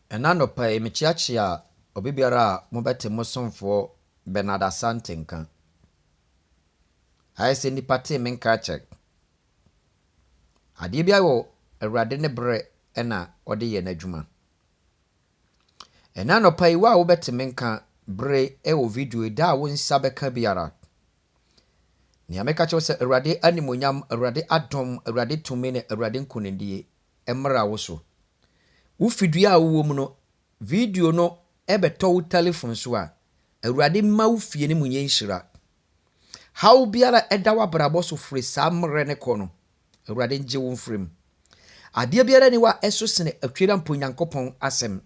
Ɛna anɔpa yi, mekyeakyea obi biara a mobɛte mo somfoɔ Bernard Asante nka. Ayɛ sɛ nnipa tee me nka akyɛ. Adeɛ biara wɔ Awurade ne berɛ na ɔde yɛ n'adwuma. Ɛna anɔpa yi, wo a wobɛte me nka bere wɔ video yi, da a wo nsa bɛka biara, nea meka kyerɛ wo sɛ Awurade animuonyam, Awurade adom, Awurade tumi ne Awurade nkonimdie mmra wo so. Wo fidua a wowɔ mu no, video no bɛtɔ wo telefon so a, Awurade mma wo fie no mu nyɛ nhyira. Haw biara a ɛda w'abrabɔ so firi saa mmerɛ no kɔ no, Awurade ngye wo mfiri mu. Adeɛ biara nni hɔ a ɛso sene Atwerampo Nyankopɔn asɛm.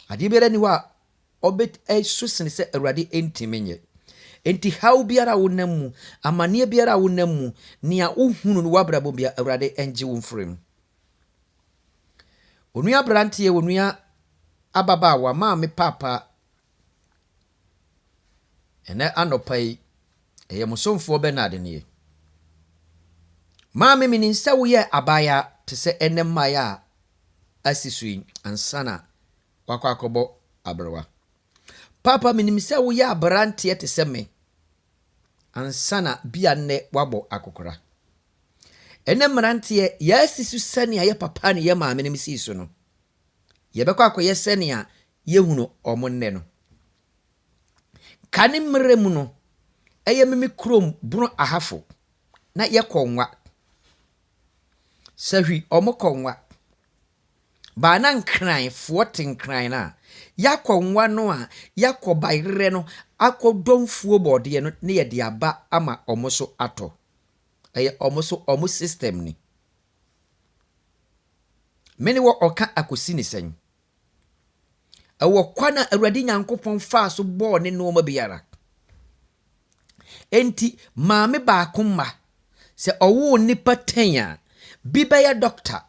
Adeɛ biara nni hɔ a ɔbɛ ɛso sene sɛ Awurade ntumi nyɛ. Enti haw biara a wonam mu, amanneɛ biara a wonam mu, nea wohunu no w'abrabɔ biara, Awurade ngye wo mfiri mu. Onua aberanteɛ, onua ababaawa, maame, paapa, ɛnɛ anɔpa yi, ɛyɛ mo somfoɔ Bernard nie. Maame, menim sɛ woyɛ abaayaa te sɛ ɛnɛ mmaeɛ a asi so yi ansa na wakɔ akɔbɔ aberewa. Paapa, menim sɛ woyɛ aberanteɛ te sɛ me ansa na bia nnɛ woabɔ akokora. Ɛnɛ mmeranteɛ, yɛasi so sɛnea yɛ papa ne yɛ maame nom sii so no. Yɛbɛkɔ akɔyɛ sɛnea yɛhunu ɔmo nnɛ no. Kane mmerɛ mu no, ɛyɛ me me kurom Bono Ahafo na yɛkɔ nwa. Sahwi, ɔmo kɔ nwa. Baa na Nkranfoɔ te Nkran no a, yɛakɔ nwa no a, yɛakɔ bayerɛ no, akɔdɔ mfuo bɔɔdeɛ no ne yɛde aba ama ɔmo so atɔ. Ɛyɛ ɔmo so ɔmo system ni. Me ne wɔ ɔka akɔsi ne sɛn? Ɛwɔ kwan a Awurade Nyankopɔn faa so bɔɔ ne nneɛma biara. Enti maame baako mma, sɛ ɔwoo nnipa 10 a, bi bɛyɛ doctor,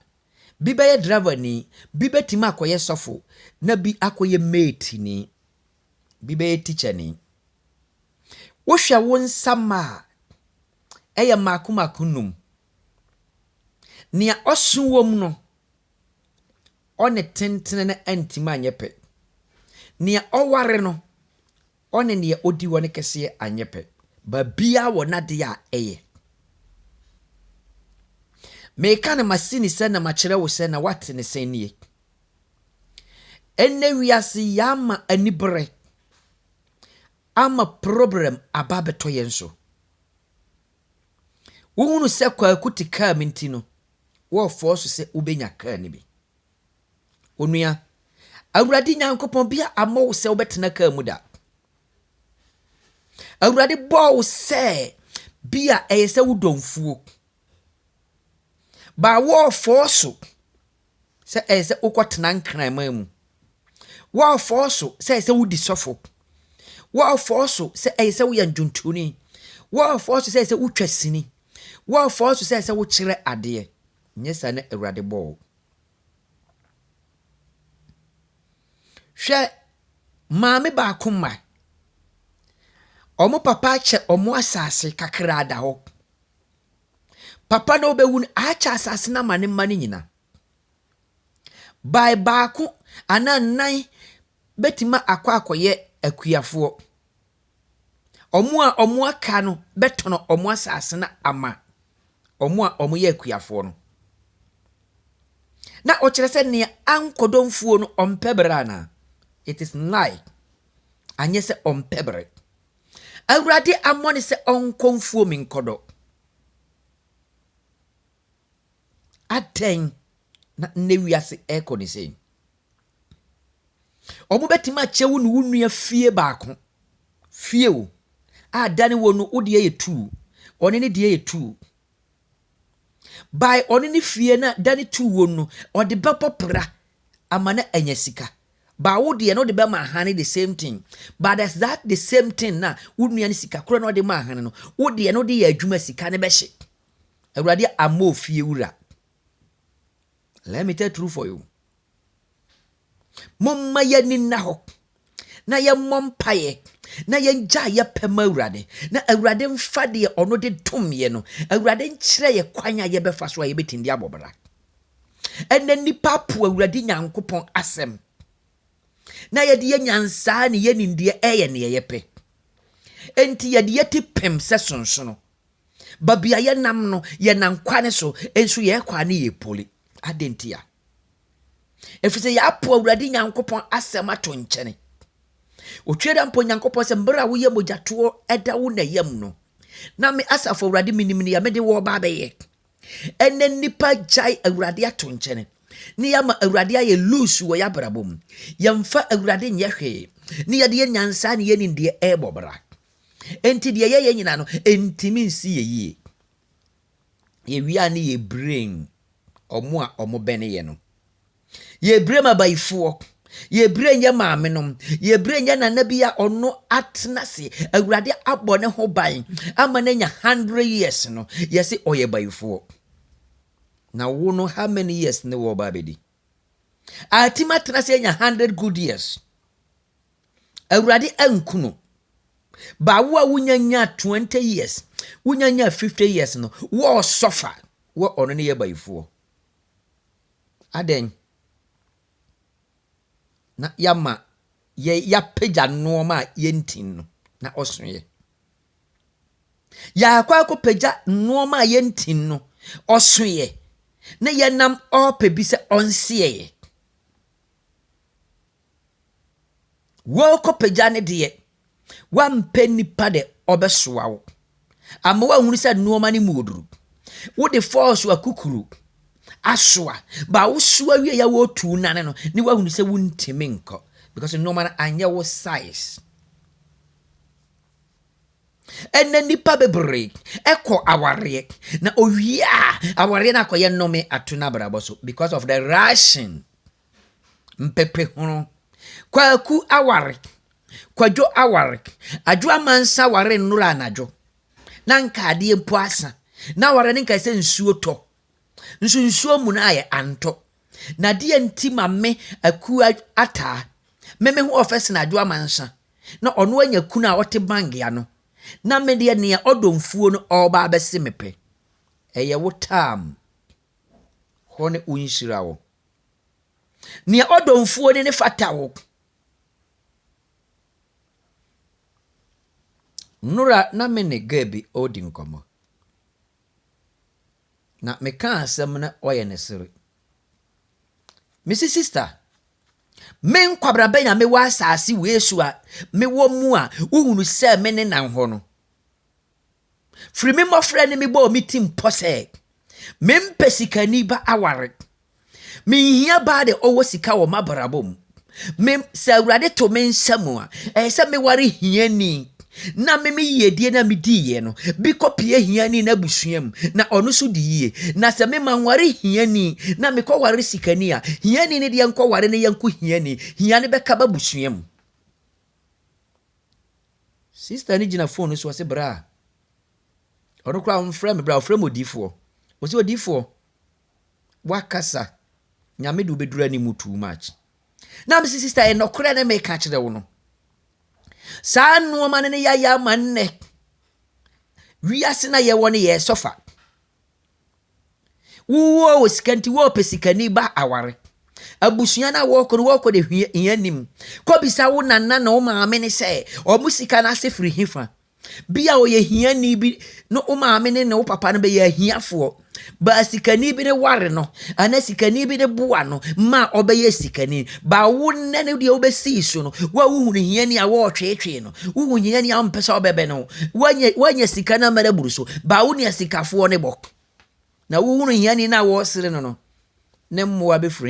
bi bɛyɛ driver ni, bi bɛtumi akɔyɛ sɔfo, na bi akɔyɛ mate ni, bi bɛyɛ teacher ni. Wohwɛ wo nsa ma a, ɛyɛ mmaako mmaako num. Nea ɔso wɔ mu no, ɔne tentene no antimi anyɛ pɛ. Nea ɔware no, ɔne nea ɔdi hɔ no kɛseɛ anyɛ pɛ. Baabiara wɔ n'adeɛ a ɛyɛ. Meka no masi ne sɛ na makyerɛ wo sɛ na wate ne sɛn nie. Ɛnnɛ wiase yɛama anibere ama problem aba abɛtɔ yɛn so. Wohunu sɛ Kwaku te kaa mu nti no, wɔɔfɔɔ so sɛ wobɛnya kaa no bi. Onua, Awurade Nyankopɔn bia ammɔ wo sɛ wobɛtena kaa mu da. Awurade bɔɔ wo sɛ bia ɛyɛ sɛ wodɔ mfuo. Baa wɔɔfɔɔ so sɛ ɛyɛ sɛ wokɔtena Nkraman mu. Wɔɔfɔɔ so sɛ ɛyɛ sɛ wodi sɔfo. Wɔɔfɔɔ so sɛ ɛyɛ sɛ woyɛ ndwontoni. Wɔɔfɔɔ so sɛ ɛyɛ sɛ wotwa sini. Wɔɔfɔɔ so sɛ ɛyɛ sɛ wokyerɛ adeɛ. Nyɛ saa na Awurade bɔɔ wo. Hwɛ maame baako mma. Ɔmo papa akyɛ ɔmo asase kakra da hɔ. Papa na ɔbɛwu no, akyɛ asase no ama ne mma no nyinaa. Bae baako anaa nnan bɛtumi akɔ akɔyɛ akuafoɔ. Ɔmo a ɔmo aka no bɛtɔn ɔmo asase no ama ɔmo a ɔmo yɛ akuafoɔ no. Na ɔkyerɛ sɛ nea ankɔdɔ mfuo no ɔmpɛ bere anaa? It is lie. Anyɛ sɛ ɔmpɛ bere. Awurade ammɔ ne sɛ ɔnkɔ mfuo mi nkɔdɔ. Adɛn na nnɛ wiase ɛrekɔ ne sɛn? Ɔmo bɛtumi akyɛ wo ne wo nua fie baako. Fie o. A dane wɔ no, wo deɛ yɛ two. Ɔne ne deɛ yɛ two. By ɔne ne fie na dane two wɔ no, ɔde bɛbɔ pra ama na anya sika. Ba wo deɛ no, wode bɛma ahane the same thing. But as that the same thing na wo nua no sika korɔ na ɔde ma ahane no, wo deɛ no wode yɛ adwuma sika no bɛhye. Awurade amma ofie wura. Let me tell truth for you. Momma yɛni nna hɔ na yɛmmɔ mpaeɛ na yɛngya yɛpɛ ma Awurade na Awurade mfa deɛ ɔno de dom yɛ no, Awurade nkyerɛ yɛ kwan a yɛbɛfa so a yɛbɛtumi de abɔ bra. Ɛnɛ nnipa apo Awurade Nyankopɔn asɛm na yɛde yɛ nyansaa ne yɛ nimdeɛ ɛyɛ neɛ yɛpɛ. Enti yɛde yɛti pem sɛ sonsono. Baabi a yɛnam no, yɛnam kwane so, nso yɛkɔ a ne yɛpoli. Adɛn ntia? Ɛfiri sɛ yɛapo Awurade Nyankopɔn asɛm ato nkyɛne. Otwe da mpo Nyankopɔn sɛ mmerɛ a woyɛ mogyatoɔ ɛda wo na yam no, na me asafo Awurade menim nea mede wɔ ba abɛyɛ. Ɛnɛ nnipa gyae Awurade ato nkyɛne ne yɛama Awurade ayɛ loose wɔ yɛabrabɔ mu. Yɛmfa Awurade nyɛ hwee ne yɛde yɛ nyansa ne yɛ nimdeɛ ɛrebɔ bra. Enti deɛ yɛyɛ nyinaa no, ɛntumi nsi yɛ yie. Yɛwie a ne yɛ brain ɔmo a ɔmo bɛne yɛ no. Yɛbrɛ ma abayifoɔ. Yɛbrɛ nyɛ maame nom. Yɛbrɛ nyɛ nana bi a ɔno atena ase. Awurade abɔ ne ho ban ama no anya 100 years no. Yɛse ɔyɛ bayifoɔ. Na wo no, how many years ne wɔ ba abɛdi? Atim atena ase anya 100 good years. Awurade anku no. Baawo a wonya nya 20 years, wonya nya 50 years no, wɔɔ sɔfa wɔ ɔno ne yɛ bayifoɔ. Adɛn? Na yɛama yɛ yɛapagya nneɛma a yɛntin no na ɔsoeɛ. Yɛakɔ akɔpagya nneɛma a yɛntin no ɔsoeɛ na yɛnam ɔɔpɛ bi sɛ ɔnseɛeɛ. Wɔrekɔpagya ne deɛ, wampɛ nipa de ɔbɛsoa wo. Ama woahunu sɛ nneɛma no mu oduru. Wode fɔɔso akukuru asoa. Ba wosoa wie ya wɔtu nane no ne woahunu sɛ wontimi nkɔ because nneɛma no anyɛ wo size. Ɛnɛ nipa bebree ɛkɔ awareɛ na owie a awareɛ no akɔyɛ nnome ato n'abrabɔ so because of the rushing. Mpɛpɛ hono. Kwaku aware, Kwadwo aware, Adwo Amansa aware nnora anadwo. Na nka adeɛ mpo asa. Na aware no nka sɛ nsuo tɔ. Nso nsuo mu no ayɛ antɔ. Na adeɛ nti ma me Aku Ataa, me me ho ɔfɛ sene Adwo Amansa. Na ɔno anya kunu a ɔte bange ano. Na me deɛ nea ɔdɔ mfuo no ɔreba abɛse me pɛ. Ɛyɛ wo tam. Hɔ ne wo nhyira wo. Nea ɔdɔ mfuo ne ne fata wo. Nora na me ne girl bi ɔredi nkɔmmɔ. Na meka asɛm na ɔyɛ ne sere. Mesi sister, me nkwabra bɛn a mewɔ asase wei so a mewɔ mu a wohunu sɛ me ne nam hɔ no. Firi me mmɔfra ne mebɔɔ me ti mpɔ sɛ mempɛ sikani ba aware. Menhia baa de ɔwɔ sika wɔ m'abrabɔ mu. Me sɛ Awurade to me nsa mu a, ɛyɛ sɛ meware hiani na me me yiedie na mediiɛ no bi kɔpie hiani no abusua mu na ɔno nso di yie. Na sɛ me manware hiani na mekɔware sikani a, hiani no deɛ nkɔware ne yɛnko hiani. Hia no bɛka b'abusua mu. Sister no gyina phone no so ɔse bra. Ɔno koraa ɔmfrɛ me bra, ɔfrɛ me odiifoɔ. Ɔse odiifoɔ, wakasa. Nyame de wobɛduru anim too much. Na mese sister ɛyɛ nɔkorɛ ne meka kyerɛ wo no. Saa nnoɔma no ne yɛayɛ ama nnɛ. Wiase na yɛwɔ no yɛ sɔfa. Wowɔ wɔ sika nti wɔɔpɛ sikani ba aware. Abusua no a wɔkɔ no wɔkɔ de hia nim. Kɔbisa wo nana na wo maame ne sɛ ɔmo sika no ase firi hefa. Bi a ɔyɛ hiani bi na wo maame ne ne wo papa no bɛyɛ ahiafoɔ. Ba sikani bi ne ware no anaa sikani bi ne boa no ma ɔbɛyɛ sikani. Ba wo nnɛ no deɛ wobɛsii so no, wo a wohunu hiani a wɔɔtweetwee no, wohu hiani a wompɛ sɛ ɔbɛbɛ no, woanya sika no amara buru so. Ba wo ne asikafoɔ ne bɔ. Na wohunu hiani no a wɔresere no no, ne mmoa bɛfiri.